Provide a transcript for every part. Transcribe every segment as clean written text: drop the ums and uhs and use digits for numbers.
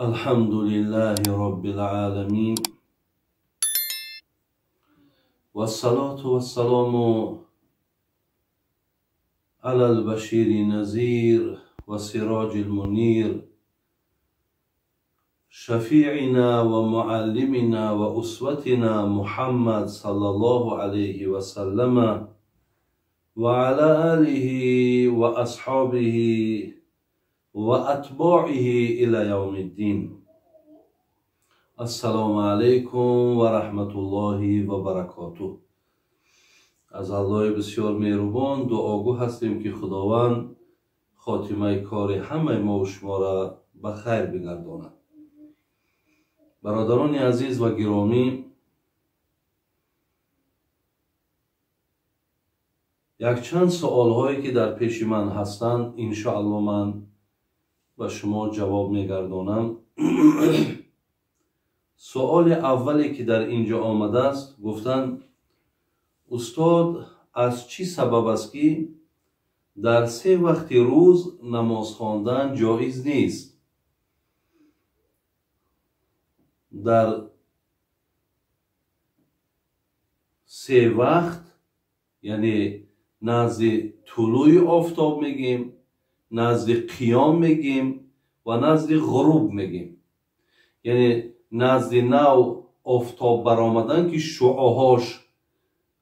الحمد لله رب العالمين والصلاة والسلام على البشير النذير والسراج المنير شفيعنا ومعلمنا وأسوتنا محمد صلى الله عليه وسلم وعلى آله وأصحابه وأتباعه إلى يوم الدين. السلام عليكم ورحمة الله وبركاته. از الله بسیار مهربان دعاگو هستیم که خداوند خاتمه کار همه ما و شما را به خیر بگرداند. برادران عزیز و گرامی، якчанд суолҳое ки дар пеши ман ҳастанд, иншоалло ман ба шумо ҷавоб мегардонам. Суоли аввале ки дар ин ҷо омадааст, гуфтанд: устод, аз чӣ сабаб аст ки дар се вақти рӯз намоз хондан ҷоиз нест? Дар се вақт, яъне назди тулӯи офтоб мегем, назди қиём мегем ва назди ғуруб мегем, яъне назди нав офтоб баромадан ки шуъоҳош,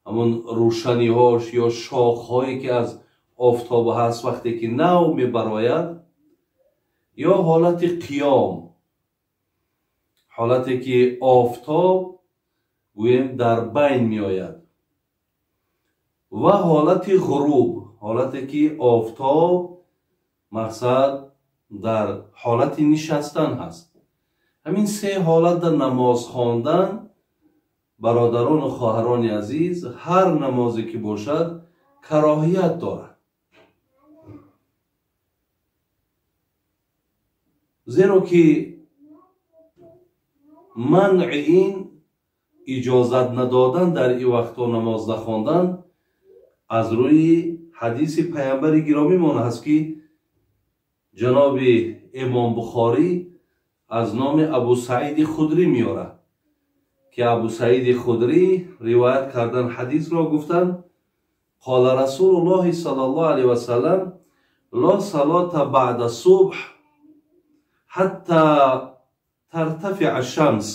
ҳамон рӯшаниҳош ё шохҳое ки аз офтоб ҳаст вақте ки нав мебарояд, ё ҳолати қиём, ҳолате ки офтоб гӯем дар байн меояд, ва ҳолати ғуруб, ҳолате ки офтоб мақсад дар ҳолати нишастан ҳаст. Ҳамин се ҳолат дар намоз хондан, бародарону хоҳарони азиз, ҳар намозе ки бошад кароҳият дорад, зеро ки манъи ин иҷозат надодан дар ин вақтҳо намоз нахондан аз рӯи ҳадиси паямбари гиромимон ҳаст ки ҷаноби имом Бухорӣ аз номи Абу Саиди Худрӣ меорад ки Абу Саиди Худрӣ ривоят кардан ҳадисро гуфтанд: қола Расулуллоҳи саллаллоҳу алайҳи васаллам ло салота баъда субҳ ҳатта ترتفع الشمس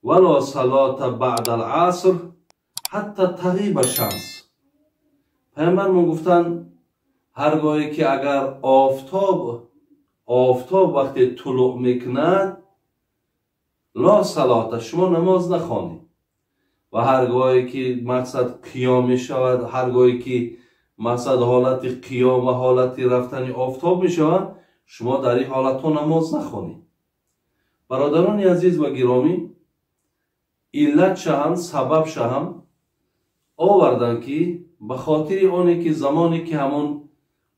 ولا صلاة بعد العصر حتى تغیب الشمس. پیامبرمون گفتن هرگاهی که اگر آفتاب وقتی طلوع میکند لا صلاة، شما نماز نخوانید، و هرگاهی که مقصد قیام میشود، هرگاهی که مقصد حالت قیام و حالت رفتن آفتاب میشود، شما در این حالت ها نماز نخوانید. برادران عزیز و گرامی، علت شهم، سبب شهم آوردن که به خاطر آنه که زمانی که همون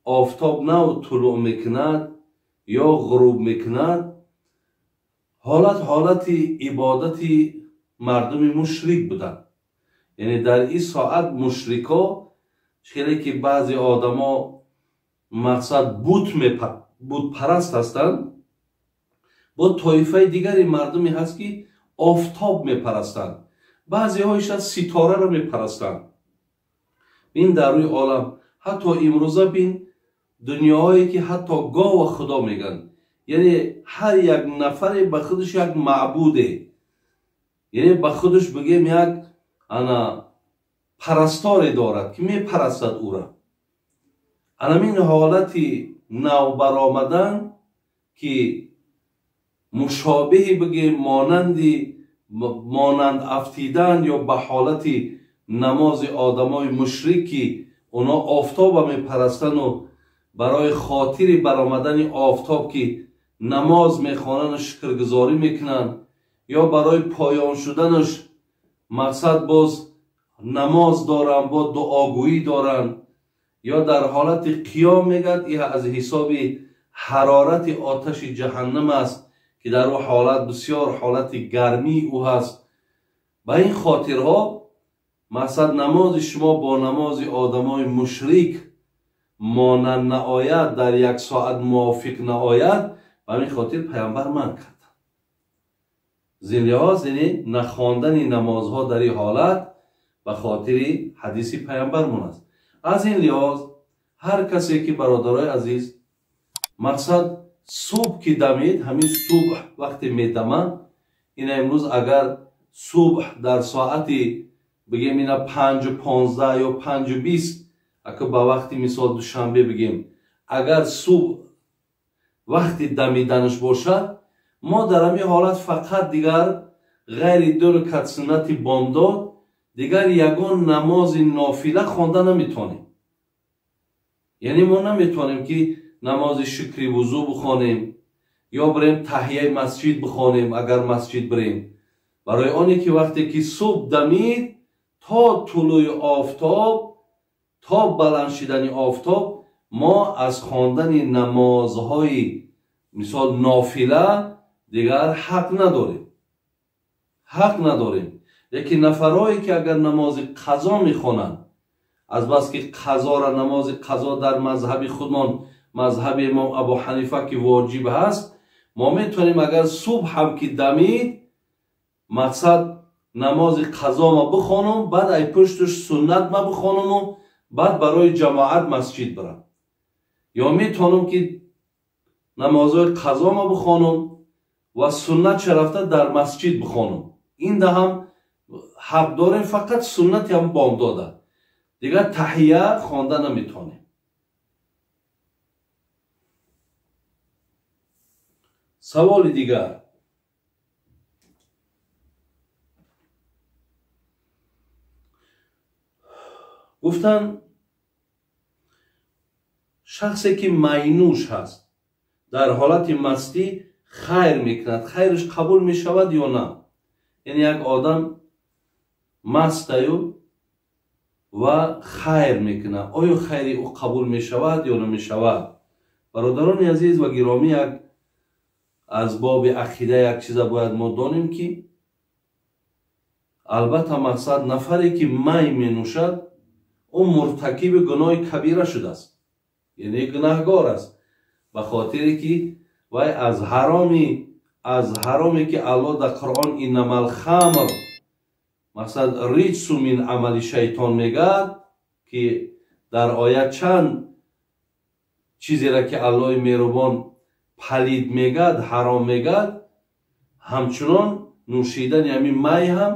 آفتاب نو طلوع میکند یا غروب میکند، حالت عبادت مردم مشرک بودن. یعنی در این ساعت مشرکا، خیلی که بعضی آدما مقصد بت پرست هستند، با طایفه دیگری مردمی هست که آفتاب میپرستند، بعضی هایش از ستاره را میپرستند. این در روی عالم حتی امروزه بین دنیاهایی که حتی گاو خدا میگن، یعنی هر یک نفر به خودش یک معبوده، یعنی به خودش بگیم یک انا پرستاری دارد که میپرستد او را. انامین حالتی نو برآمدن که مشابهی بگیم مانند افتیدن یا به حالت نماز آدمای مشرکی اونا آفتاب میپرستن و برای خاطر برآمدن آفتاب که نماز میخوانن و شکرگزاری میکنن، یا برای پایان شدنش مقصد باز نماز دارن، با دعاگویی دارن، یا در حالت قیام میگد این از حساب حرارت آتش جهنم است که در او حالت بسیار حالت گرمی او هست. به این خاطرها مقصد نماز شما با نماز آدمای مشرک مانند نآید، در یک ساعت موافق نآید، Ба ҳамин хотир паямбар манъ кард. Зин лиҳоз, яъне нахондани намозҳо дар ин ҳолат ба хотири ҳадиси паямбармон аст. Аз ин лиҳоз ҳар касе ки, бародарои азиз, мақсад субҳ ки дамид, ҳамин субҳ вақте медаманд, ина имрӯз агар субҳ дар соати бигем ина 5:15 ё 5:20, ака ба вақти мисол Душанбе бигем, агар субҳ вақти дамиданаш бошад, мо дар ҳамин ҳолат фақат дигар ғайри ду ракат суннати бомдод дигар ягон намози нофила хонда наметавонем. Яъне мо наметавонем ки намози шукри вузӯ бихонем ё бирем таҳияи масҷид бихонем, агар масҷид бирем. Барои оне ки вақте ки субҳ дамид то тулӯи офтоб, то баланд шидани офтоб, мо аз хондани намозҳои мисол нофила дигар ҳақ надорем, ҳақ надорем. Лекин нафарое ки агар намози қазо мехонанд, азбаски қазора, намози қазо дар мазҳаби худмон, мазҳаби имом Абу Ҳанифа ки воҷиб ҳаст, мо метавонем агар субҳ ҳам ки дамид, мақсад намози қазо ма бихонум, баъд ай пуштуш суннат ма бихонуму баъд барои ҷамоат масҷид бирам. Ё метавонам ки намозҳои қазо ма бихонум ва суннатша рафта дар масҷид бихонум. Ин да ҳам ҳақ дорем, фақат суннати ҳам бомдода. Дигар таҳия хонда наметавонем. Саволи дигар. Гуфтанд шахсе ки майнӯш ҳаст, дар ҳолати мастӣ хайр мекунад, хайраш қабул мешавад ё на? Яъне як одам мастаю ва хайр мекунад, оё хайри ӯ қабул мешавад ё намешавад? Бародарони азиз ва гиромӣ, як аз боби ақида як чиза бояд мо донем ки албатта мақсад нафаре ки май менӯшад, ӯ муртакиби гуноҳи кабира шудааст, яъне гунаҳгор аст, ба хотире ки вай аз ҳароме ки Аллоҳ дар Қуръон иннамал хамр, мақсад риҷсу мин амали шайтон мегӯяд, ки дар оят чанд чизеро ки Аллоҳи меҳрубон палид мегӯяд, ҳаром мегӯяд, ҳамчунон нӯшидани ҳамин май ҳам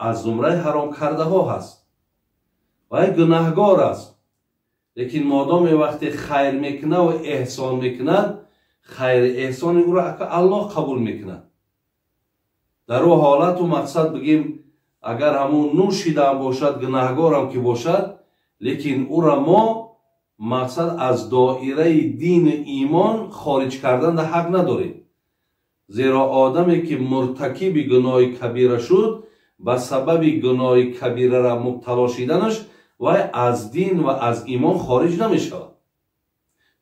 аз зумраи ҳаром кардаҳо ҳаст. Вай гунаҳгор аст, лекин модоме вақте хайр мекунад ва эҳсон мекунад, хайри эҳсони ӯро Аллоҳ қабул мекунад. Дар ӯ ҳолату мақсад бигем, агар ҳамун нӯшидаам бошад, гунаҳгорам ки бошад, лекин ӯра мо мақсад аз доираи дину имон хориҷ кардан дар ҳақ надорем. Зеро одаме ки муртакиби гуноҳи кабира шуд, ба сабаби гуноҳи кабирара мубтало шиданаш вай аз дин ва аз имон хориҷ намешавад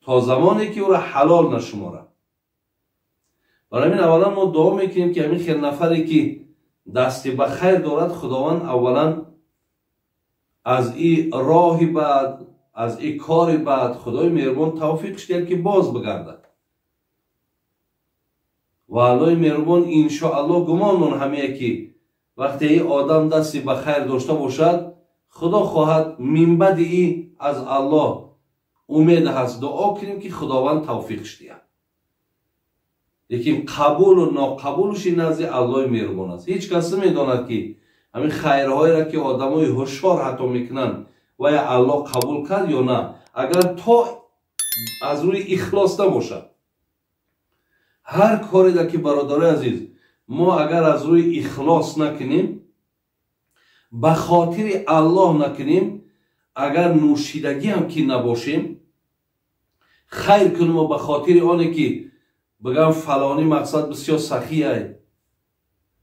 то замоне ки ӯро ҳалол нашуморад. Барои ҳамин аввалан мо дуо мекунем ки ҳамин хел нафаре ки дасти ба хайр дорад, Худованд аввалан аз и роҳи бад, аз и кори бад Худои меҳрубон тавфиқш диҳад ки боз бигардад. Ва Аллоҳи меҳрубон иншоаллоҳ гумонмон ҳамие ки вақте и одам дасти ба хайр дошта бошад, Худо хоҳад минбаъди и аз Аллоҳ умед ҳаст, дуо кунем ки Худованд тавфиқш диҳад. Лекин қабулу ноқабулши назди Аллоҳи меҳрубон аст. Ҳеҷ кас намедонад ки ҳамин хайрҳоеро ки одамои ҳушёр ҳатто мекунанд, вая Аллоҳ қабул кард ё на, агар то аз рӯи ихлос набошад. Ҳар кореда ки, бародарои азиз, мо агар аз рӯи ихлос накунем, ба хотири Аллоҳ накунем, агар нӯшидагиам ки набошем, хайр кунем ба хотири оне ки бигам фалонӣ мақсад бисёр сахиай,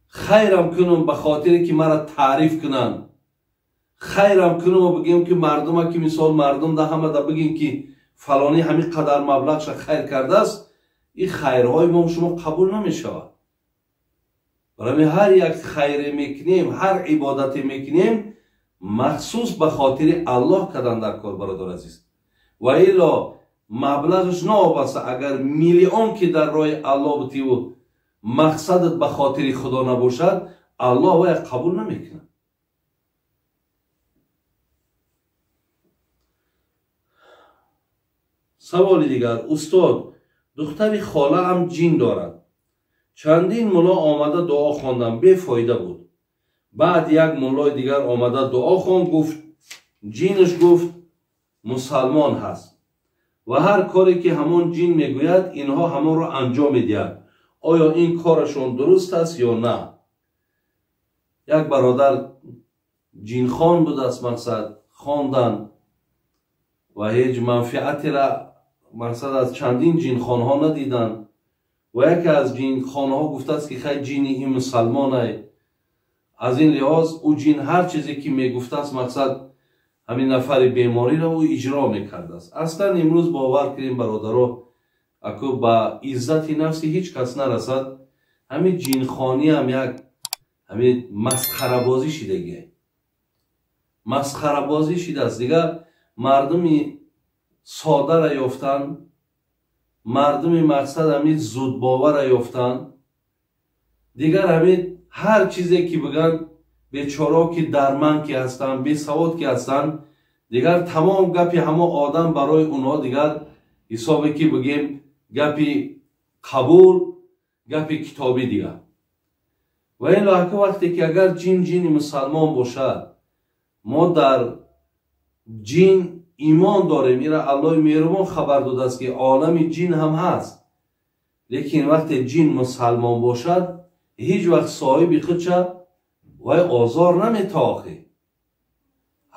хайрам кунам ба хотире ки мара таъриф кунанд, хайрам кунам бигем ки мардума ки мисол мардум да ҳама да бигем ки фалонӣ ҳамин қадар маблағша хайр кардааст, ин хайрҳои мо шумо қабул намешавад. Барои ҳар як хайре мекунем, ҳар ибодате мекунем, махсус ба хотири Аллоҳ кардан дар кор, бародар азиз. Ва илло Маблағаш новобаста агар миллион ки дар роҳи Аллоҳ бутиву мақсадат ба хотири Худо набошад, Аллоҳ вая қабул намекунад. Саволи дигар: устод, духтари холаам ҷин дорад. Чандин мулло омада дуо хондам, бефоида буд. Баъд як муллои дигар омада дуо хонд, гуфт ҷинаш гуфт мусалмон ҳаст ва ҳар коре ки ҳамон ҷин мегӯяд, инҳо ҳамонро анҷом медиҳад. Оё ин корашон дуруст аст ё на? Як бародар ҷинхон будааст, мақсад хондан ва ҳеҷ манфиатеро мақсад аз чандин ҷинхонҳо надиданд ва яке аз ҷинхонҳо гуфтааст ки хай ҷини ин мусалмонай. Аз ин лиҳоз ӯ ҷин ҳар чизе ки мегуфтааст, мақсад ҳамин нафари бемориро ӯ иҷро мекардааст. Аслан имрӯз бовар кунем бародаро, аку ба иззати нафси ҳеҷ кас нарасад. Ҳамин ҷинхониам як ҳамин масхарабозӣ шидагие, масхарабозӣ шидааст. Дигар мардуми содара ёфтан, мардуми мақсад ҳамин зудбовара ёфтан. Дигар ҳамин ҳар чизе ки бигӯянд, бечоро ки дарманд ки ҳастанд, бесавод ки ҳастанд, дигар тамом гапи ҳамо одам барои онҳо дигар ҳисобе ки бигем гапи қабул, гапи китобӣ дигар. Ва ин лаҳка вақте ки агар ҷин ҷини мусалмон бошад, мо дар ҷин имон дорем. Ира Аллоҳи меҳрубон хабар додааст ки олами ҷин ҳам ҳаст. Лекин вақте ҷин мусалмон бошад, ҳеҷ вақт соҳиби худша вай озор наметоохӣ.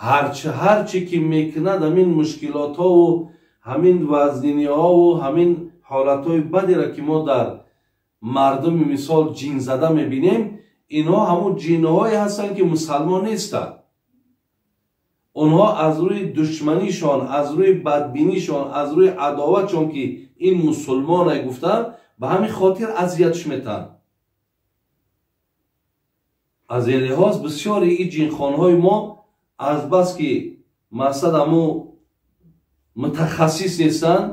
Ҳарчи ки мекунад, ҳамин мушкилотҳову ҳамин вазниниҳову ҳамин ҳолатҳои бадеро ки мо дар мардуми мисол ҷинзада мебинем, инҳо ҳамун ҷинҳое ҳастанд ки мусалмон нестанд. Онҳо аз рӯи душманишон, аз рӯи бадбинишон, аз рӯи адоватшон ки ин мусулмоне гуфтанд, ба ҳамин хотир азиятш метаҳанд. Аз ин лиҳоз бисёри ин ҷинхонҳои мо азбаски мақсад ҳамун мутахассис нестанд,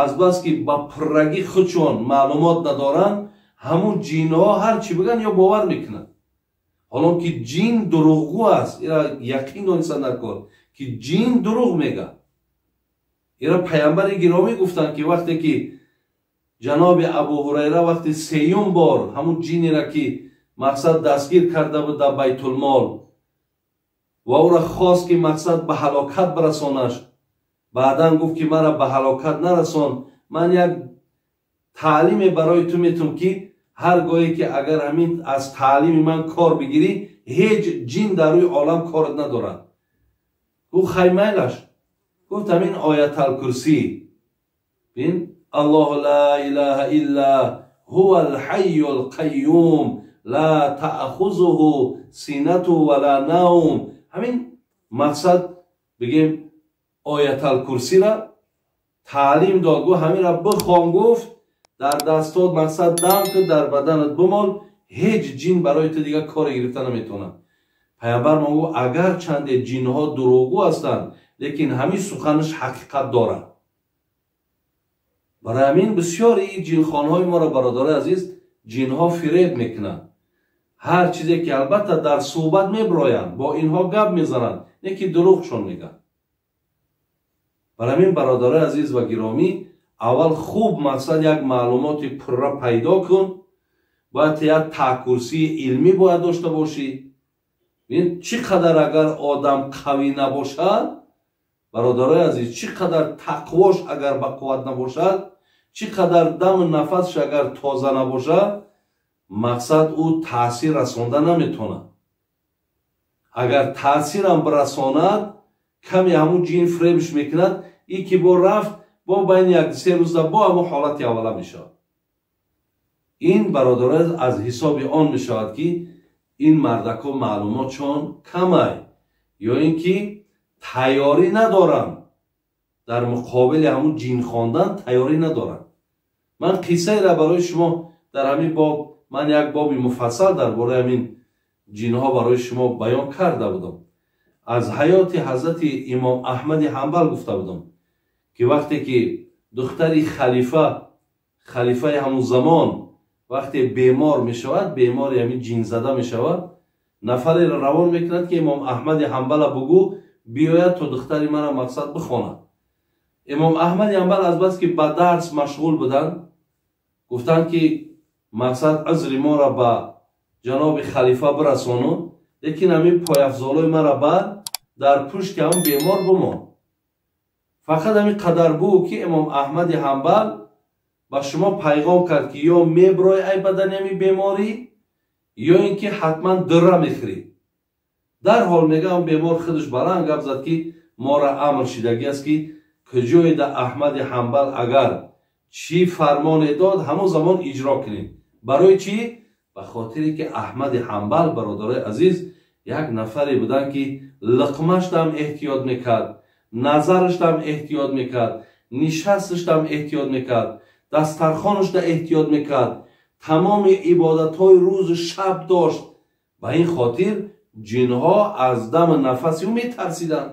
азбаски ба пуррагӣ худшон маълумот надоранд, ҳамун ҷинҳо ҳар чӣ бигӯянд ё бовар мекунанд. Ҳолон ки ҷин дурӯғгӯ аст, ира яқин донистанд дар кор ки ҷин дурӯғ мегӯяд. Ира паямбари гиромӣ гуфтанд ки вақте ки ҷаноби Абу Ҳурайра вақти сеюм бор ҳамун ҷинеро ки мақсад дастгир карда буд дар Байтулмол ва ӯро хост ки мақсад ба ҳалокат бирасонаш, баъдан гуфт ки мара ба ҳалокат нарасон, ман як таълиме барои ту метум ки ҳар гоҳе ки агар ҳамин аз таълими ман кор бигирӣ, ҳеҷ ҷин дар рӯи олам корат надорад. Гуфт хай майлаш. Гуфт ҳамин ояталкурсӣ бин, Аллоҳу ла илаҳа илла ҳува алҳайю алқайюм ла таъхузуҳу синату ва ла навм. Ҳамин мақсад бигем ояталкурсиро таълим дод. Гуфт ҳаминро бихон, гуфт дар дастот мақсад дам кун, дар баданат бимол, ҳеҷ ҷин барои ту дигар коре гирифта наметавонад. Паямбар мо гуфт агар чанде ҷинҳо дурӯғгӯ ҳастанд, лекин ҳамин суханаш ҳақиқат дорад. Барои ҳамин бисёри ин ҷинхонҳои моро бародарои азиз ҷинҳо фиреб мекунанд. Ҳар чизе ки албатта дар суҳбат мебироянд, бо инҳо гап мезананд, не ки дурӯғшон мегӯянд. Барои ҳамин бародарои азиз ва гиромӣ, аввал хуб мақсад як маълумоти пурра пайдо кун, бояд як таъкурсии илмӣ бояд дошта бошӣ. Чӣ қадар агар одам қавӣ набошад, бародарои азиз, чӣ қадар тақвош агар ба қувват набошад, чӣ қадар даму нафасш агар тоза набошад, мақсад ӯ таъсир расонда наметавонад. Агар таъсирам бирасонад, каме ҳамун ҷин фиребш мекунад, и ки бо рафт бо байни як-се рӯза бо ҳамон ҳолати аввала мешавад. Ин бародарои аз ҳисоби он мешавад ки ин мардакҳо маълумотшон камай ё ин ки тайёрӣ надоранд, дар муқобили ҳамун ҷин хондан тайёрӣ надоранд. Ман қиссаеро барои шумо дар ҳамин боб, ман як боби муфассал дар бораи ҳамин ҷинҳо барои шумо баён карда будам. Аз ҳаёти ҳазрати имом Аҳмади Ҳанбал гуфта будам Ки вақте ки духтари халифа, халифаи ҳамун замон, вақте бемор мешавад, бемори ҳамин ҷинзада мешавад, нафареро равон мекунад, ки Имом Аҳмади Ҳанбала бугӯ биёяд, то духтари мара мақсад бихонад. Имом Аҳмади Ҳанбал азбаски ба дарс машғул буданд, гуфтанд, ки мақсад узри моро ба ҷаноби халифа бирасону, лекин ҳамин пойафзолои мара бар дар пушти ҳамн бемор бимон. Фақат ҳамин қадар бугӯ, ки Имом Аҳмади Ҳанбал ба шумо пайғом кард, ки ё меброи ай бадани ҳамин беморӣ, ё ин ки ҳатман дурра мехӯрӣ. Дарҳол мегӯям, бемор худаш баланд гап зад, ки моро амр шидагӣ аст, ки куҷое да Аҳмади Ҳанбал агар чӣ фармоне дод, ҳамон замон иҷро кунем. Барои чӣ? Ба хотире ки Аҳмади Ҳанбал, бародарои азиз, як нафаре буданд, ки лиқмаштам эҳтиёт мекард, назараштам эҳтиёт мекард, нишасташтам эҳтиёт мекард, дастархонашда эҳтиёт мекард, тамоми ибодатҳои рӯзу шаб дошт. Ба ин хотир ҷинҳо аз дами нафаси ӯ метарсиданд.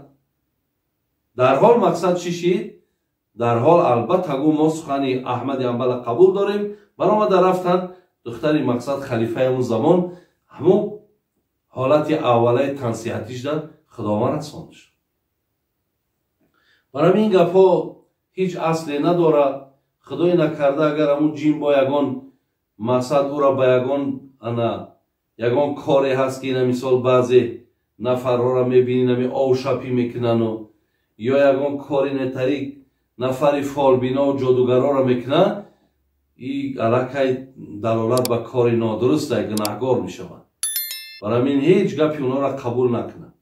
Дарҳол мақсад чӣ шид? Дарҳол албатта гу, мо сухани Аҳмади Ҳанбала қабул дорем. Баромада рафтанд. Духтари мақсад халифаи ҳамун замон ҳамун ҳолати аввалаи тансиҳатишда Худованд расондаш. Барои ин гапҳо ҳеҷ асле надорад. Худое накарда, агар ҳамун ҷин бо ягон мақсад ӯро ба ягон ана ягон коре ҳаст, ки ина мисол баъзе нафарҳоро мебинӣ, нами овшапӣ мекунану ё ягон кори нетарик нафари фолбинову ҷодугарҳоро мекунад, и аллакай далолат ба кори нодуруста, гунаҳгор мешавад. Барои ҳамин ҳеҷ гапи онҳоро қабул накунад.